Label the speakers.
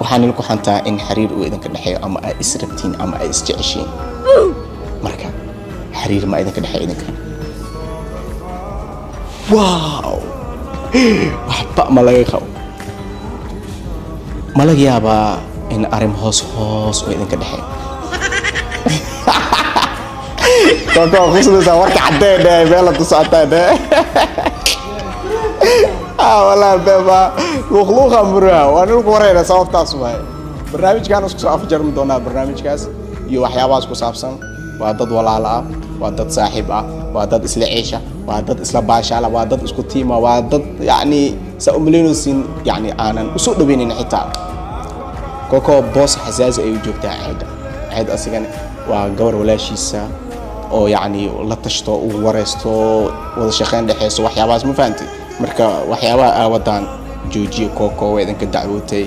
Speaker 1: Waxaa nila ku xantaa in xiriir uu idinka dhexeeyo, ama ay is rabtiin ama ay isjeceshiin. Marka xiriir ma idinka dhexeeyo idinka? Wow, waxba ma laga qabo? Ma laga yaabaa in arrin hoos hoos oo idinka dhexeeyo? Koko quslaysaa, warka caddee dheh, meela ku socotaa dheh. Ah, wallahi beba luuqluuqa muraha waa nilku warayna. Sababtaas waaye barnaamijkan isku soo afjarmi doonaa. Barnaamijkaas iyo waxyaabahaas ku saabsan, waa dad walaalo ah, waa dad saaxiib ah, waa dad isla ciisha, waa dad isla baashaala, waa dad isku tiima, waa dad yacni saa umalaynaysin, yacni aanan usoo dhaweynin. Xitaa Koko boos xasaasi ay u joogtaa Ceeda. Ceed asigana waa gabar walaashiisa oo yacni la tashto, uu wareysto, wada shaqeyn dhexeyso, waxyaabahaas, ma fahantay? Marka waxyaabaha aa wadaan joojiya. Koko waa idinka dacwootay.